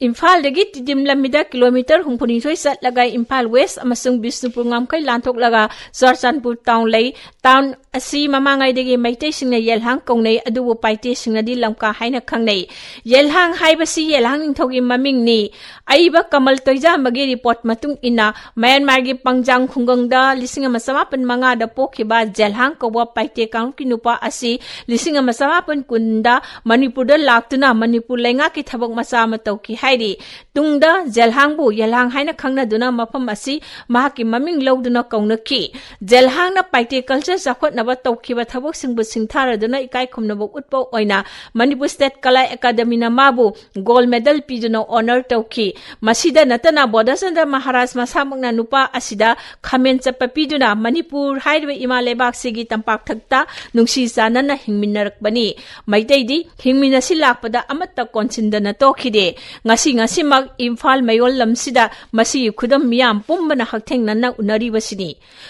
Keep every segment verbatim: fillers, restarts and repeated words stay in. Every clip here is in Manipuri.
ꯏꯝꯐꯥꯜꯗꯒꯤ ꯇꯤꯗꯤꯝ ꯂꯝꯕꯤꯗ ꯀꯤꯂꯣꯃꯤꯇꯔ ꯍꯨꯝꯐꯨꯅꯤꯊꯣꯏ ꯆꯠꯂꯒ ꯏꯝꯐꯥꯜ ꯋꯦꯁ ꯑꯃꯁꯨꯡ ꯕꯤꯁꯅꯨꯄꯨꯔ ꯉꯝꯈꯩ ꯂꯥꯟꯊꯣꯛꯂꯒ ꯆꯨꯔꯆꯥꯟꯄꯨꯔ ꯇꯥꯎꯟ ꯂꯩ꯫ ꯇꯥꯎꯟ ꯑꯁꯤ ꯃꯃꯥꯡꯉꯩꯗꯒꯤ ꯃꯩꯇꯩꯁꯤꯡꯅ ꯌꯦꯜꯍꯥꯡ ꯀꯧꯅꯩ, ꯑꯗꯨꯕꯨ ꯄꯥꯏꯇꯦꯁꯤꯡꯅꯗꯤ ꯂꯝꯀꯥ ꯍꯥꯏꯅ ꯈꯪꯅꯩ꯫ ꯌꯦꯜꯍꯥꯡ ꯍꯥꯏꯕꯁꯤ ꯌꯦꯜꯍꯥꯡ ꯅꯤꯡꯊꯧꯒꯤ ꯃꯃꯤꯡꯅꯤ꯫ ꯑꯏꯕ ꯀꯃꯜ ꯇꯣꯏꯖꯥꯝꯕꯒꯤ ꯔꯤꯄꯣꯔꯠ ꯃꯇꯨꯡ ꯏꯟꯅ, ꯃꯌꯥꯟꯃꯥꯔꯒꯤ ꯄꯪꯖꯥꯡ ꯈꯨꯡꯒꯪꯗ ꯂꯤꯁꯤꯡ ꯑꯃ ꯆꯃꯥꯄꯟ ꯃꯉꯥꯗ ꯄꯣꯛꯈꯤꯕ ꯖꯦꯜꯍꯥꯡ ꯀꯧꯕ ꯄꯥꯏꯇꯦ ꯀꯥꯡꯂꯨꯞꯀꯤ ꯅꯨꯄꯥ ꯑꯁꯤ ꯂꯤꯁꯤꯡ ꯑꯃ ꯆꯃꯥꯄꯟ ꯀꯨꯟꯗ ꯃꯅꯤꯄꯨꯔꯗ ꯂꯥꯛꯇꯨꯅ ꯃꯅꯤꯄꯨꯔ ꯂꯩꯉꯥꯛꯀꯤ ꯊꯕꯛ ꯃꯆꯥ ꯑꯃ ꯇꯧꯈꯤ ꯍꯥꯏꯔꯤ꯫ ꯇꯨꯡꯗ ꯖꯦꯜꯍꯥꯡꯕꯨ ꯌꯦꯜꯍꯥꯡ ꯍꯥꯏꯅ ꯈꯪꯅꯗꯨꯅ ꯃꯐꯝ ꯑꯁꯤ ꯃꯍꯥꯛꯀꯤ ꯃꯃꯤꯡ ꯂꯧꯗꯨꯅ ꯀꯧꯅꯈꯤ꯫ ꯖꯦꯜꯍꯥꯡꯅ ꯄꯥꯏꯇꯦ ꯀꯜꯆꯔ ꯆꯥꯎꯈꯠꯅꯕ ꯇꯧꯈꯤꯕ ꯊꯕꯛꯁꯤꯡꯕꯨ ꯁꯤꯡꯊꯥꯔꯗꯨꯅ ꯏꯀꯥꯏ ꯈꯨꯝꯅꯕ ꯎꯠꯄ ꯑꯣꯏꯅ ꯃꯅꯤꯄꯨꯔ ꯁ꯭ꯇꯦꯠ ꯀꯂꯥ ꯑꯦꯀꯥꯗꯃꯤꯅ ꯃꯥꯕꯨ ꯒꯣꯜ ꯃꯦꯗꯜ ꯄꯤꯗꯨꯅ ꯑꯣꯅꯔ ꯇꯧꯈꯤ꯫ ꯃꯁꯤꯗ ꯅꯠꯇꯅ ꯕꯣꯙꯆꯟꯗ꯭ꯔ ꯃꯍꯥꯔꯥꯖ ꯃꯁꯥꯃꯛꯅ ꯅꯨꯄꯥ ꯑꯁꯤꯗ ꯈꯥꯃꯦꯟ ꯆꯠꯄ ꯄꯤꯗꯨꯅ ꯃꯅꯤꯄꯨꯔ ꯍꯥꯏꯔꯤꯕ ꯏꯃꯥ ꯂꯩꯕꯥꯛꯁꯤꯒꯤ ꯇꯝꯄꯥꯛꯊꯛꯇ ꯅꯨꯡꯁꯤ ꯆꯥꯟꯅꯅ ꯍꯤꯡꯃꯤꯟꯅꯔꯛꯄꯅꯤ꯫ ꯃꯩꯇꯩꯗꯤ ꯍꯤꯡꯃꯤꯟꯅꯁꯤ ꯂꯥꯛꯄꯗ ꯑꯃꯠꯇ ꯀꯣꯟꯁꯤꯟꯗꯅ ꯇꯣꯛꯈꯤꯗꯦ꯫ ꯉꯁꯤ ꯉꯁꯤꯃꯛ ꯏꯝꯐꯥꯜ ꯃꯌꯣꯜ ꯂꯝꯁꯤꯗ ꯃꯁꯤꯒꯤ ꯈꯨꯗꯝ ꯃꯤꯌꯥꯝ ꯄꯨꯝꯕꯅ ꯍꯛꯊꯦꯡꯅꯅ ꯎꯅꯔꯤꯕꯁꯤꯅꯤ꯫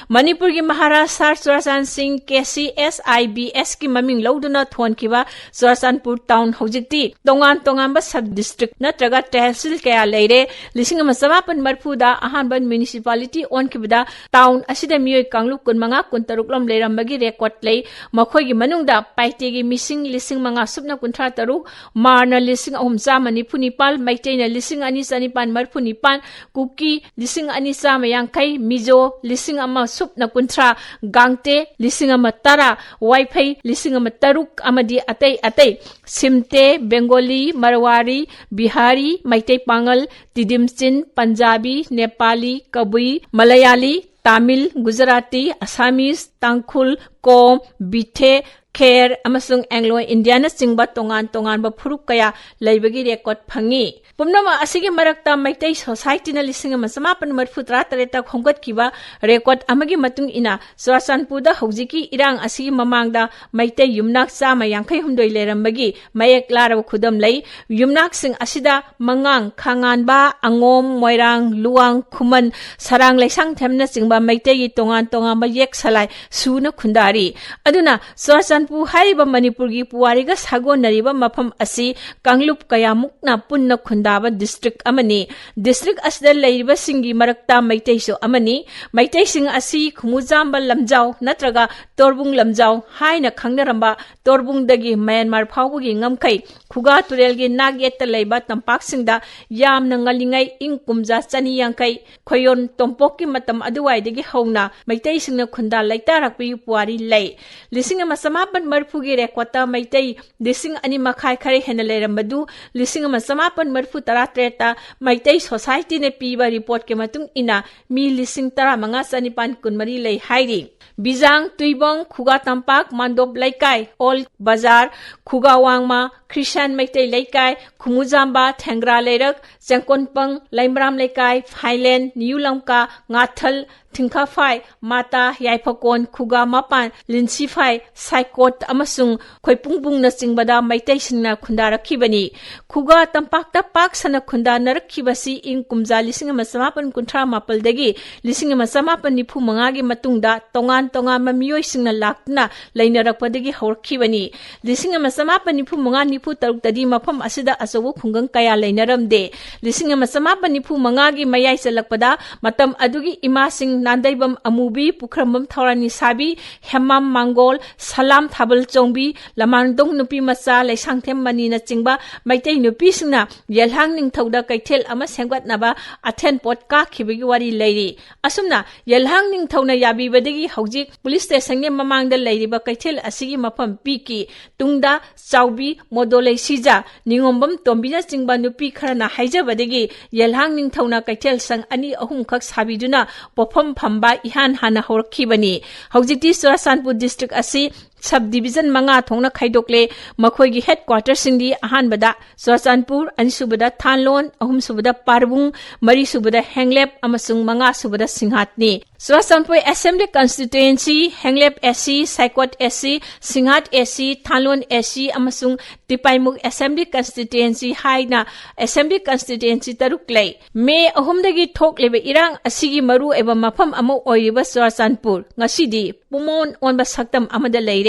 ꯃꯅꯤꯄꯨꯔꯒꯤ ꯃꯍꯥꯔꯥꯖ ꯁꯥꯔ ꯆꯨꯔꯥꯆꯥꯟ ꯁꯤꯡ ꯀꯦ ꯁꯤ ꯑꯦꯁ ꯑꯥꯏ ꯕꯤ ꯑꯦꯁꯀꯤ ꯃꯃꯤꯡ ꯂꯧꯗꯨꯅ ꯊꯣꯟꯈꯤꯕ ꯆꯨꯔꯥꯆꯥꯟꯄꯨꯔ ꯇꯥꯎꯟ ꯍꯧꯖꯤꯛꯇꯤ ꯇꯣꯉꯥꯟ ꯇꯣꯉꯥꯟꯕ ꯁꯕ ꯗꯤꯁꯇ꯭ꯔꯤꯛ ꯅꯠꯇ꯭ꯔꯒ ꯇꯦꯍꯁꯤꯜ ꯀꯌꯥ ꯂꯩꯔꯦ꯫ ꯂꯤꯁꯤꯡ ꯑꯃ ꯆꯃꯥꯄꯟ ꯃꯔꯤꯐꯨꯗ ꯑꯍꯥꯟꯕ ꯃ꯭ꯌꯨꯅꯤꯁꯤꯄꯥꯂꯤꯇꯤ ꯑꯣꯟꯈꯤꯕꯗ ꯇꯥꯎꯟ ꯑꯁꯤꯗ ꯃꯤꯑꯣꯏ ꯀꯥꯡꯂꯨꯞ ꯀꯨꯟꯃꯉꯥ, ꯀꯨꯟꯇꯔꯨꯛ ꯂꯣꯝ ꯂꯩꯔꯝꯕꯒꯤ ꯔꯦꯀꯣꯔꯗ ꯂꯩ꯫ ꯃꯈꯣꯏꯒꯤ ꯃꯅꯨꯡꯗ ꯄꯥꯏꯇꯦꯒꯤ ꯃꯤꯁꯤꯡ ꯂꯤꯁꯤꯡ ꯃꯉꯥ ꯁꯨꯞꯅ ꯀꯨꯟꯊ꯭ꯔꯥ ꯇꯔꯨꯛ, ꯃꯥꯔꯅ ꯂꯤꯁꯤꯡ ꯑꯍꯨꯝ ꯆꯥꯝꯃ ꯅꯤꯐꯨ ꯅꯤꯄꯥꯜ, ꯃꯩꯇꯩꯅ ꯂꯤꯁꯤꯡ ꯑꯅꯤ ꯆꯅꯤꯄꯥꯟ ꯃꯔꯤꯐꯨ ꯅꯤꯄꯥꯟ, ꯀꯨꯀꯤ ꯂꯤꯁꯤꯡ ꯑꯅꯤ ꯆꯥꯝꯃ ꯌꯥꯡꯈꯩ, ꯃꯤꯖꯣ ꯂꯤꯁꯤꯡ ꯑꯃ ꯁꯨꯞꯅ ꯀꯨꯟꯊ꯭ꯔꯥ, ꯒꯥꯡꯇꯦ ꯂꯤꯁꯤꯡ ꯑꯃ ꯇꯔꯥ, ꯋꯥꯏꯐꯩ ꯂꯤꯁꯤꯡ ꯑꯃ ꯇꯔꯨꯛ ꯑꯃꯗꯤ ꯑꯇꯩ ꯑꯇꯩ ꯁꯤꯝꯇꯦ, ꯕꯦꯡꯒꯣꯂꯤ, ꯃꯔꯋꯥꯔꯤ, ꯕꯤꯍꯥꯔꯤ, ꯃꯩꯇꯩ ꯄꯥꯉꯜ, ꯇꯤꯗꯤꯝꯆꯤꯟ, ꯄꯟꯖꯥꯕꯤ, ꯅꯦꯄꯥꯂꯤ, ꯀꯕꯨꯏ, ꯃꯂꯌꯥꯂꯤ, ꯇꯥꯃꯤꯜ, ꯒꯨꯖꯔꯥꯇꯤ, ꯑꯁꯥꯃꯤꯁ, ꯇꯥꯡꯈꯨꯜ, ꯀꯣꯝ, ꯕꯤꯊꯦ, ꯈꯦꯔ ꯑꯃꯁꯨꯡ ꯑꯦꯡꯂꯣ ꯏꯟꯗꯤꯌꯥꯅꯆꯤꯡꯕ ꯇꯣꯉꯥꯟ ꯇꯣꯉꯥꯟꯕ ꯐꯨꯔꯨꯞ ꯀꯌꯥ ꯂꯩꯕꯒꯤ ꯔꯦꯀꯣꯔꯗ ꯐꯪꯉꯤ꯫ ꯄꯨꯝꯅꯃꯛ ꯑꯁꯤꯒꯤ ꯃꯔꯛꯇ ꯃꯩꯇꯩ ꯁꯣꯁꯥꯏꯇꯤꯅ ꯂꯤꯁꯤꯡ ꯑꯃ ꯆꯃꯥꯄꯟ ꯃꯔꯤꯐꯨ ꯇꯔꯥ ꯇꯔꯦꯠꯇ ꯈꯣꯝꯒꯠꯈꯤꯕ ꯔꯦꯀꯣꯔꯗ ꯑꯃꯒꯤ ꯃꯇꯨꯡ ꯏꯟꯅ, ꯆꯨꯔꯥꯆꯥꯟꯄꯨꯔꯗ ꯍꯧꯖꯤꯛꯀꯤ ꯏꯔꯥꯡ ꯑꯁꯤꯒꯤ ꯃꯃꯥꯡꯗ ꯃꯩꯇꯩ ꯌꯨꯝꯅꯥꯛ ꯆꯥꯝꯃ ꯌꯥꯡꯈꯩ ꯍꯨꯝꯗꯣꯏ ꯂꯩꯔꯝꯕꯒꯤ ꯃꯌꯦꯛ ꯂꯥꯔꯕ ꯈꯨꯗꯝ ꯂꯩ꯫ ꯌꯨꯝꯅꯥꯛꯁꯤꯡ ꯑꯁꯤꯗ ꯃꯉꯥꯡ, ꯈꯥꯉꯥꯟꯕ, ꯑꯉꯣꯝ, ꯃꯣꯏꯔꯥꯡ, ꯂꯨꯋꯥꯡ, ꯈꯨꯃꯟ, ꯁꯔꯥꯡ, ꯂꯩꯁꯥꯡꯊꯦꯝꯅꯆꯤꯡꯕ ꯃꯩꯇꯩꯒꯤ ꯇꯣꯉꯥꯟ ꯇꯣꯉꯥꯟꯕ ꯌꯦꯛ ꯁꯂꯥꯏ ꯁꯨꯅ ꯈꯨꯟꯗꯥꯔꯤ꯫ ꯑꯗꯨꯅ ꯆꯨꯔꯥꯆꯥꯟꯄꯨꯔ ꯄꯨ ꯍꯥꯏꯔꯤꯕ ꯃꯅꯤꯄꯨꯔꯒꯤ ꯄꯨꯋꯥꯔꯤꯒ ꯁꯥꯒꯣꯟꯅꯔꯤꯕ ꯃꯐꯝ ꯑꯁꯤ ꯀꯥꯡꯂꯨꯞ ꯀꯌꯥꯃꯨꯛꯅ ꯄꯨꯟꯅ ꯈꯨꯟꯗꯥꯕ district ꯑꯃꯅꯤ꯫ District ꯑꯁꯤꯗ ꯂꯩꯔꯤꯕꯁꯤꯡꯒꯤ ꯃꯔꯛꯇ ꯃꯩꯇꯩꯁꯨ ꯑꯃꯅꯤ꯫ ꯃꯩꯇꯩꯁꯤꯡ ꯑꯁꯤ ꯈꯨꯃꯨꯖꯥꯝꯕ ꯂꯝꯖꯥꯎ ꯅꯠꯇ꯭ꯔꯒ ꯇꯣꯔꯕꯨꯡ ꯂꯝꯖꯥꯎ ꯍꯥꯏꯅ ꯈꯪꯅꯔꯝꯕ ꯇꯣꯔꯕꯨꯡꯗꯒꯤ ꯃꯌꯥꯟꯃꯥꯔ ꯐꯥꯎꯕꯒꯤ ꯉꯝꯈꯩ ꯈꯨꯒꯥ ꯇꯨꯔꯦꯜꯒꯤ ꯅꯥꯛ ꯌꯦꯠꯇ ꯂꯩꯕ ꯇꯝꯄꯥꯛꯁꯤꯡꯗ ꯌꯥꯝꯅ ꯉꯜꯂꯤꯉꯩ ꯏꯪ ꯀꯨꯝꯖꯥ ꯆꯅꯤ ꯌꯥꯡꯈꯩ ꯈꯣꯌꯣꯟ ꯇꯣꯝꯄꯣꯛꯀꯤ ꯃꯇꯝ ꯑꯗꯨꯋꯥꯏꯗꯒꯤ ꯍꯧꯅ ꯃꯩꯇꯩꯁꯤꯡꯅ ꯈꯨꯟꯗꯥ ꯂꯩꯇꯥꯔꯛꯄꯒꯤ ꯄꯨꯋꯥꯔꯤ ꯂꯩ꯫ ꯂꯤꯁꯤꯡ ꯑꯃ ꯆꯃꯥꯄꯟ ꯃꯔꯤꯐꯨꯒꯤ ꯔꯦꯀꯣꯔꯠꯇ ꯃꯩꯇꯩ ꯂꯤꯁꯤꯡ ꯑꯅꯤ ꯃꯈꯥꯏ ꯈꯔ ꯍꯦꯟꯅ ꯂꯩꯔꯝꯕꯗꯨ ꯂꯤꯁꯤꯡ ꯑꯃ ꯆꯃꯥꯄꯟ ꯃꯔꯤꯐꯨ ꯇꯔꯥꯇꯔꯦꯠꯇ ꯃꯩꯇꯩ ꯁꯣꯁꯥꯏꯇꯤꯅ ꯄꯤꯕ ꯔꯤꯄꯣꯔꯠꯀꯤ ꯃꯇꯨꯡ ꯏꯟꯅ ꯃꯤ ꯂꯤꯁꯤꯡ ꯇꯔꯥꯃꯉꯥ ꯆꯅꯤꯄꯥꯟ ꯀꯨꯟꯃꯔꯤ ꯂꯩ ꯍꯥꯏꯔꯤ꯫ ꯕꯤꯖꯥꯡ, ꯇꯨꯏꯕꯣꯡ, ꯈꯨꯒꯥ ꯇꯝꯄꯥꯛ, ꯃꯥꯟꯗꯣꯞ ꯂꯩꯀꯥꯏ, ꯑꯣꯜ ꯕꯖꯥꯔ, ꯈꯨꯒꯥ ꯋꯥꯡꯃ, ꯈ꯭ꯔꯤꯁꯇꯤꯌꯥꯟ ꯃꯩꯇꯩ ꯂꯩꯀꯥꯏ, ꯈꯨꯃꯨꯖꯥꯝꯕ, ꯊꯦꯡꯒ꯭ꯔꯥ ꯂꯩꯔꯛ, ꯆꯦꯡꯀꯣꯟꯄꯪ, ꯂꯩꯃꯔꯥꯝ ꯂꯩꯀꯥꯏ, ꯐꯥꯏꯂꯦꯟ, ꯅ꯭ꯌꯨ ꯂꯝꯀꯥ, ꯉꯥꯊꯜ, ꯊꯤꯡꯈꯥꯐꯥꯏ, ꯃꯥꯇꯥ, ꯌꯥꯏꯐꯀꯣꯟ, ꯈꯨꯒꯥ ꯃꯄꯥꯟ, ꯂꯤꯟꯁꯤꯐꯥꯏ, ꯁꯥꯏꯀꯣꯠ ꯑꯃꯁꯨꯡ ꯈꯣꯏꯄꯨꯡꯕꯨꯡꯅꯆꯤꯡꯕꯗ ꯃꯩꯇꯩꯁꯤꯡꯅ ꯈꯨꯟꯗꯥꯔꯛꯈꯤꯕꯅꯤ꯫ ꯈꯨꯒꯥ ꯇꯝꯄꯥꯛꯇ ꯄꯥꯛ ꯁꯟꯅ ꯈꯨꯟꯗꯥꯅꯔꯛꯈꯤꯕꯁꯤ ꯏꯪ ꯀꯨꯝꯖꯥ ꯂꯤꯁꯤꯡ ꯑꯃ ꯆꯃꯥꯄꯟ ꯀꯨꯟꯊ꯭ꯔꯥ ꯃꯥꯄꯜꯗꯒꯤ ꯂꯤꯁꯤꯡ ꯑꯃ ꯆꯃꯥꯄꯟ ꯅꯤꯐꯨ ꯃꯉꯥꯒꯤ ꯃꯇꯨꯡꯗ ꯇꯣꯉꯥꯟ ꯇꯣꯉꯥꯟꯕ ꯃꯤꯑꯣꯏꯁꯤꯡꯅ ꯂꯥꯛꯇꯨꯅ ꯂꯩꯅꯔꯛꯄꯗꯒꯤ ꯍꯧꯔꯛꯈꯤꯕꯅꯤ꯫ ꯂꯤꯁꯤꯡ ꯑꯃ ꯆꯃꯥꯄꯟ ꯅꯤꯐꯨ ꯃꯉꯥ ꯅꯤꯐꯨ ꯇꯔꯨꯛꯇꯗꯤ ꯃꯐꯝ ꯑꯁꯤꯗ ꯑꯆꯧꯕ ꯈꯨꯡꯒꯪ ꯀꯌꯥ ꯂꯩꯅꯔꯝꯗꯦ꯫ ꯂꯤꯁꯤꯡ ꯑꯃ ꯆꯃꯥꯄꯟ ꯅꯤꯐꯨ ꯃꯉꯥꯒꯤ ꯃꯌꯥꯏ ꯆꯜꯂꯛꯄꯗ ꯃꯇꯝ ꯑꯗꯨꯒꯤ ꯏꯃꯥꯁꯤꯡ ꯅꯥꯟꯗꯩꯕꯝ ꯑꯃꯨꯕꯤ, ꯄꯨꯈ꯭ꯔꯝꯕꯝ ꯊꯧꯔꯥꯅꯤꯁꯥꯕꯤ, ꯍꯦꯃꯥꯝ ꯃꯥꯡꯒꯣꯜ, ꯁꯂꯥꯝ ꯊꯥꯕꯜꯆꯣꯡꯕꯤ, ꯂꯃꯥꯡꯗꯣꯡ ꯅꯨꯄꯤ ꯃꯆꯥ, ꯂꯩꯁꯥꯡꯊꯦꯝ ꯃꯅꯤꯅꯆꯤꯡꯕ ꯃꯩꯇꯩ ꯅꯨꯄꯤꯁꯤꯡꯅ ꯌꯦꯜꯍꯥꯡ ꯅꯤꯡꯊꯧꯗ ꯀꯩꯊꯦꯜ ꯑꯃ ꯁꯦꯝꯒꯠꯅꯕ ꯑꯊꯦꯟ ꯄꯣꯠ ꯀꯥꯈꯤꯕꯒꯤ ꯋꯥꯔꯤ ꯂꯩꯔꯤ꯫ ꯑꯁꯨꯝꯅ ꯌꯦꯜꯍꯥꯡ ꯅꯤꯡꯊꯧꯅ ꯌꯥꯕꯤꯕꯗꯒꯤ ꯍꯧꯖꯤꯛ ꯄꯨꯂꯤꯁ ꯁ꯭ꯇꯦꯁꯟꯒꯤ ꯃꯃꯥꯡꯗ ꯂꯩꯔꯤꯕ ꯀꯩꯊꯦꯜ ꯑꯁꯤꯒꯤ ꯃꯐꯝ ꯄꯤꯈꯤ꯫ ꯇꯨꯡꯗ ꯆꯥꯎꯕꯤ, ꯃꯣꯗꯣꯂꯩ ꯁꯤꯖꯥ, ꯅꯤꯉꯣꯝꯕꯝ ꯇꯣꯝꯕꯤꯅꯆꯤꯡꯕ ꯅꯨꯄꯤ ꯈꯔꯅ ꯍꯥꯏꯖꯕꯗꯒꯤ ꯌꯦꯜꯍꯥꯡ ꯅꯤꯡꯊꯧꯅ ꯀꯩꯊꯦꯜ ꯁꯪ ꯑꯅꯤ ꯑꯍꯨꯝꯈꯛ ꯁꯥꯕꯤꯗꯨꯅ ꯄꯣꯠꯐꯝ ꯐꯝꯕ ꯏꯍꯥꯟ ꯍꯥꯟꯅ ꯍꯧꯔꯛꯈꯤꯕꯅꯤ꯫ ꯍꯧꯖꯤꯛꯇꯤ ꯆꯨꯔꯥꯆꯥꯟꯄꯨꯔ district ꯑꯁꯤ sub division ꯃꯉꯥ ꯊꯣꯛꯅ ꯈꯥꯏꯗꯣꯛꯂꯦ꯫ ꯃꯈꯣꯏꯒꯤ headquarterꯁꯤꯡꯗꯤ ꯑꯍꯥꯟꯕꯗ ꯆꯨꯔꯥꯆꯥꯟꯄꯨꯔ, ꯑꯅꯤꯁꯨꯕꯗ ꯊꯥꯟꯂꯣꯟ, ꯑꯍꯨꯝꯁꯨꯕꯗ ꯄꯥꯔꯕꯨꯡ, ꯃꯔꯤꯁꯨꯕꯗ ꯍꯦꯡꯂꯦꯞ ꯑꯃꯁꯨꯡ ꯃꯉꯥꯁꯨꯕꯗ ꯁꯤꯡꯍꯥꯠꯅꯤ꯫ Churachandpur Assembly Constituency, ꯍꯦꯡꯂꯦꯞ AC, ꯁꯥꯏꯀꯣꯠ AC, ꯁꯤꯡꯍꯥꯠ AC, ꯊꯥꯟꯂꯣꯟ AC ꯑꯃꯁꯨꯡ ꯇꯤꯄꯥꯏꯃꯨꯛ Assembly Constituency ꯍꯥꯏꯅ Assembly Constituency ꯇꯔꯨꯛ ꯂꯩ꯫ ꯃꯦ ꯑꯍꯨꯝꯗꯒꯤ ꯊꯣꯛꯂꯤꯕ ꯏꯔꯥꯡ ꯑꯁꯤꯒꯤ ꯃꯔꯨꯑꯣꯏꯕ ꯃꯐꯝ ꯑꯃ ꯑꯣꯏꯔꯤꯕ ꯆꯨꯔꯥꯆꯥꯟꯄꯨꯔ ꯉꯁꯤꯗꯤ ꯄꯨꯃꯣꯟ ꯑꯣꯟꯕ ꯁꯛꯇꯝ ꯑꯃꯗ ꯂꯩꯔꯦ꯫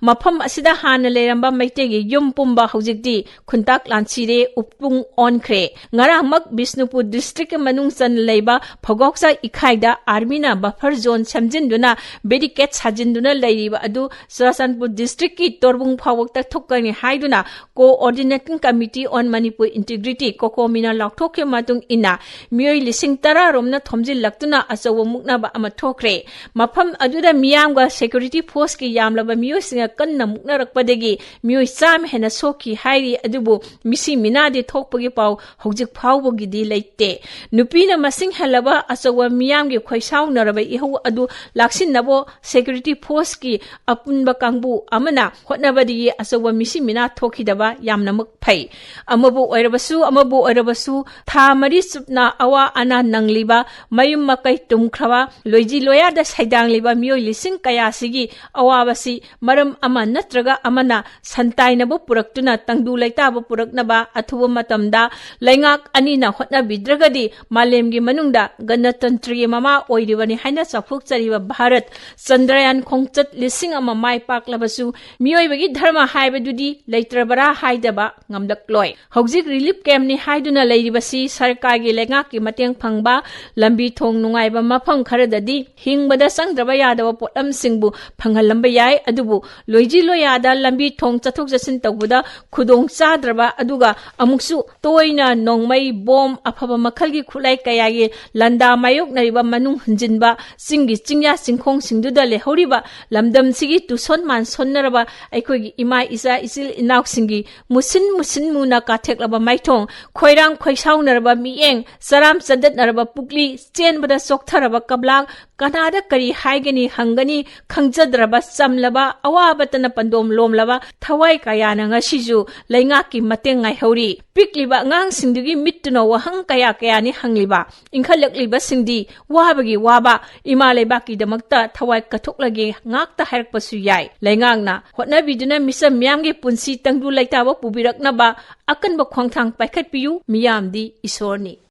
ꯃꯐꯝ ꯑꯁꯤꯗ ꯍꯥꯟꯅ ꯂꯩꯔꯝꯕ ꯃꯩꯇꯩꯒꯤ ꯌꯨꯝ ꯄꯨꯝꯕ ꯍꯧꯖꯤꯛꯇꯤ ꯈꯨꯟꯇꯥꯛ ꯂꯥꯟꯁꯤꯔꯦ, ꯎꯄꯨꯡ ꯑꯣꯟꯈ꯭ꯔꯦ꯫ ꯉꯔꯥꯡꯃꯛ ꯕꯤꯁꯅꯨꯄꯨꯔ district ꯀꯤ ꯃꯅꯨꯡ ꯆꯟꯅ ꯂꯩꯕ ꯐꯒꯣꯛꯆꯥ ꯏꯈꯥꯏꯗ army ꯅ buffer zone ꯁꯦꯝꯖꯤꯟꯗꯨꯅ barricade ꯁꯥꯖꯤꯟꯗꯨꯅ ꯂꯩꯔꯤꯕ ꯑꯗꯨ ꯆꯨꯔꯥꯆꯥꯟꯄꯨꯔ district ꯀꯤ ꯇꯣꯔꯕꯨꯡ ꯐꯥꯎꯕ ꯇꯛꯊꯣꯛꯀꯅꯤ ꯍꯥꯏꯗꯨꯅ Coordinating Committee on Manipur Integrity, COCOMI ꯅ ꯂꯥꯎꯊꯣꯛꯈꯤꯕ ꯃꯇꯨꯡ ꯏꯟꯅ ꯃꯤꯑꯣꯏ ꯂꯤꯁꯤꯡ ꯇꯔꯥ ꯔꯣꯝꯅ ꯊꯣꯝꯖꯤꯜꯂꯛꯇꯨꯅ ꯑꯆꯧꯕ ꯃꯨꯛꯅꯕ ꯑꯃ ꯊꯣꯛꯈ꯭ꯔꯦ꯫ ꯃꯐꯝ ꯑꯗꯨꯗ ꯃꯤꯌꯥꯝꯒ security force ꯀꯤ ꯌꯥꯝꯂꯕ ꯃꯤꯑꯣꯏꯁꯤꯡꯒ ꯀꯟꯅ ꯃꯨꯛꯅꯔꯛꯄꯗꯒꯤ ꯃꯤꯑꯣꯏ ꯆꯥꯝꯃ ꯍꯦꯟꯅ ꯁꯣꯛꯈꯤ ꯍꯥꯏꯔꯤ꯫ ꯑꯗꯨꯕꯨ ꯃꯤꯁꯤ ꯃꯤꯅꯥꯗꯤ ꯊꯣꯛꯄꯒꯤ ꯄꯥꯎ ꯍꯧꯖꯤꯛ ꯐꯥꯎꯕꯒꯤꯗꯤ ꯂꯩꯇꯦ꯫ ꯅꯨꯄꯤꯅ ꯃꯁꯤꯡ ꯍꯦꯜꯂꯕ ꯑꯆꯧꯕ ꯃꯤꯌꯥꯝꯒꯤ ꯈꯣꯏꯁꯥꯎꯅꯔꯕ ꯏꯍꯧ ꯑꯗꯨ ꯂꯥꯛꯁꯤꯟꯅꯕ security force ꯀꯤ ꯑꯄꯨꯟꯕ ꯀꯥꯡꯕꯨ ꯑꯃꯅ ꯍꯣꯠꯅꯕꯗꯒꯤ ꯑꯆꯧꯕ ꯃꯤꯁꯤ ꯃꯤꯅꯥ ꯊꯣꯛꯈꯤꯗꯕ ꯌꯥꯝꯅꯃꯛ ꯐꯩ꯫ ꯑꯃꯕꯨ ꯑꯣꯏꯔꯕꯁꯨ, ꯑꯃꯕꯨ ꯑꯣꯏꯔꯕꯁꯨ, ꯊꯥ ꯃꯔꯤ ꯆꯨꯞꯅ ꯑꯋꯥ ꯑꯅꯥ ꯅꯪꯂꯤꯕ, ꯃꯌꯨꯝ ꯃꯀꯩ ꯇꯨꯝꯈ꯭ꯔꯕ, ꯂꯣꯏꯖꯤ ꯂꯣꯌꯥꯗ ꯁꯩꯗꯥꯡꯂꯤꯕ ꯃꯤꯑꯣꯏ ꯂꯤꯁꯤꯡ ꯀꯌꯥꯁꯤꯒꯤ ꯑꯋꯥꯕꯁꯤ ꯃꯔꯝ ꯑꯃ ꯅꯠꯇ꯭ꯔꯒ ꯑꯃꯅ ꯁꯟꯇꯥꯏꯅꯕ ꯄꯨꯔꯛꯇꯨꯅ ꯇꯪꯗꯨ ꯂꯩꯇꯥꯕ ꯄꯨꯔꯛꯅꯕ ꯑꯊꯨꯕ ꯃꯇꯝꯗ ꯂꯩꯉꯥꯛ ꯑꯅꯤꯅ ꯍꯣꯠꯅꯕꯤꯗ꯭ꯔꯒꯗꯤ ꯃꯥꯂꯦꯝꯒꯤ ꯃꯅꯨꯡꯗ ꯒꯅꯇꯟꯇ꯭ꯔꯒꯤ ꯃꯃꯥ ꯑꯣꯏꯔꯤꯕꯅꯤ ꯍꯥꯏꯅ ꯆꯥꯎꯊꯣꯛꯆꯔꯤꯕ ꯚꯥꯔꯠ ꯆꯟꯗ꯭ꯔꯌꯥꯟ ꯈꯣꯡꯆꯠ ꯂꯤꯁꯤꯡ ꯑꯃ ꯃꯥꯏ ꯄꯥꯛꯂꯕꯁꯨ ꯃꯤꯑꯣꯏꯕꯒꯤ ꯙꯔꯃ ꯍꯥꯏꯕꯗꯨꯗꯤ ꯂꯩꯇ꯭ꯔꯕꯔꯥ ꯍꯥꯏꯗꯕ ꯉꯝꯂꯛꯂꯣꯏ꯫ ꯍꯧꯖꯤꯛ relief camp ꯅꯤ ꯍꯥꯏꯗꯨꯅ ꯂꯩꯔꯤꯕꯁꯤ ꯁꯔꯀꯥꯔꯒꯤ ꯂꯩꯉꯥꯛꯀꯤ ꯃꯇꯦꯡ ꯐꯪꯕ, ꯂꯝꯕꯤ ꯊꯣꯡ ꯅꯨꯡꯉꯥꯏꯕ ꯃꯐꯝ ꯈꯔꯗꯗꯤ ꯍꯤꯡꯕꯗ ꯆꯪꯗ꯭ꯔꯕ ꯌꯥꯗꯕ ꯄꯣꯠꯂꯝꯁꯤꯡꯕꯨ ꯐꯪꯍꯜꯂꯝꯕ ꯌꯥꯏ꯫ ꯑꯗꯨꯕꯨ ꯂꯣꯏꯖꯤ ꯂꯣꯌꯥꯗ ꯂꯝꯕꯤ ꯊꯣꯡ ꯆꯠꯊꯣꯛ ꯆꯠꯁꯤꯟ ꯇꯧꯕꯗ ꯈꯨꯗꯣꯡ ꯆꯥꯗ꯭ꯔꯕ, ꯑꯗꯨꯒ ꯑꯃꯨꯛꯁꯨ ꯇꯣꯏꯅ ꯅꯣꯡꯃꯩ, ꯕꯣꯝ, ꯑꯐꯕ ꯃꯈꯜꯒꯤ ꯈꯨꯠꯂꯥꯏ ꯀꯌꯥꯒꯤ ꯂꯥꯟꯗꯥ ꯃꯥꯌꯣꯛꯅꯔꯤꯕ ꯃꯅꯨꯡ ꯍꯟꯖꯤꯟꯕ ꯆꯤꯡꯒꯤ ꯆꯤꯡꯌꯥ ꯆꯤꯡꯈꯣꯡꯁꯤꯡꯗꯨꯗ ꯂꯩꯍꯧꯔꯤꯕ ꯂꯝꯗꯝꯁꯤꯒꯤ ꯇꯨꯁꯣꯟ ꯃꯥꯟꯁꯣꯟꯅꯔꯕ ꯑꯩꯈꯣꯏꯒꯤ ꯏꯃꯥ ꯏꯆꯥ ꯏꯆꯤꯜ ꯏꯅꯥꯎꯁꯤꯡꯒꯤ ꯃꯨꯁꯤꯟ ꯃꯨꯁꯤꯟ ꯃꯨꯅ ꯀꯥꯊꯦꯛꯂꯕ ꯃꯥꯏꯊꯣꯡ, ꯈꯣꯏꯔꯥꯡ ꯈꯣꯏꯁꯥꯎꯅꯔꯕ ꯃꯤꯠꯌꯦꯡ, ꯆꯔꯥꯝ ꯆꯗꯠꯅꯔꯕ ꯄꯨꯛꯂꯤ, ꯆꯦꯟꯕꯗ ꯆꯣꯛꯊꯔꯕ ꯀꯕ꯭ꯂꯥꯛ, ꯀꯅꯥꯗ ꯀꯔꯤ ꯍꯥꯏꯒꯅꯤ ꯍꯪꯒꯅꯤ ꯈꯪꯖꯗ꯭ꯔꯕ ꯆꯝꯂꯕ ꯑꯋꯥꯕꯇꯅ ꯄꯟꯗꯣꯝ ꯂꯣꯝꯂꯕ ꯊꯋꯥꯏ ꯀꯌꯥꯅ ꯉꯁꯤꯁꯨ ꯂꯩꯉꯥꯛꯀꯤ ꯃꯇꯦꯡ ꯉꯥꯏꯍꯧꯔꯤ꯫ ꯄꯤꯛꯂꯤꯕ ꯑꯉꯥꯡꯁꯤꯡꯗꯨꯒꯤ ꯃꯤꯠꯇꯨꯅ ꯋꯥꯍꯪ ꯀꯌꯥ ꯀꯌꯥꯅꯤ ꯍꯪꯂꯤꯕ꯫ ꯏꯟꯈꯠꯂꯛꯂꯤꯕꯁꯤꯡꯗꯤ ꯋꯥꯕꯒꯤ ꯋꯥꯕ, ꯏꯃꯥ ꯂꯩꯕꯥꯛꯀꯤꯗꯃꯛꯇ ꯊꯋꯥꯏ ꯀꯠꯊꯣꯛꯂꯒꯦ ꯉꯥꯛꯇ ꯍꯥꯏꯔꯛꯄꯁꯨ ꯌꯥꯏ꯫ ꯂꯩꯉꯥꯛꯅ ꯍꯣꯠꯅꯕꯤꯗꯨꯅ ꯃꯤꯆꯝ ꯃꯤꯌꯥꯝꯒꯤ ꯄꯨꯟꯁꯤ ꯇꯪꯗꯨ ꯂꯩꯇꯥꯕ ꯄꯨꯕꯤꯔꯛꯅꯕ ꯑꯀꯟꯕ ꯈꯣꯡꯊꯥꯡ ꯄꯥꯏꯈꯠꯄꯤꯌꯨ꯫ ꯃꯤꯌꯥꯝꯗꯤ ꯏꯁꯣꯔꯅꯤ꯫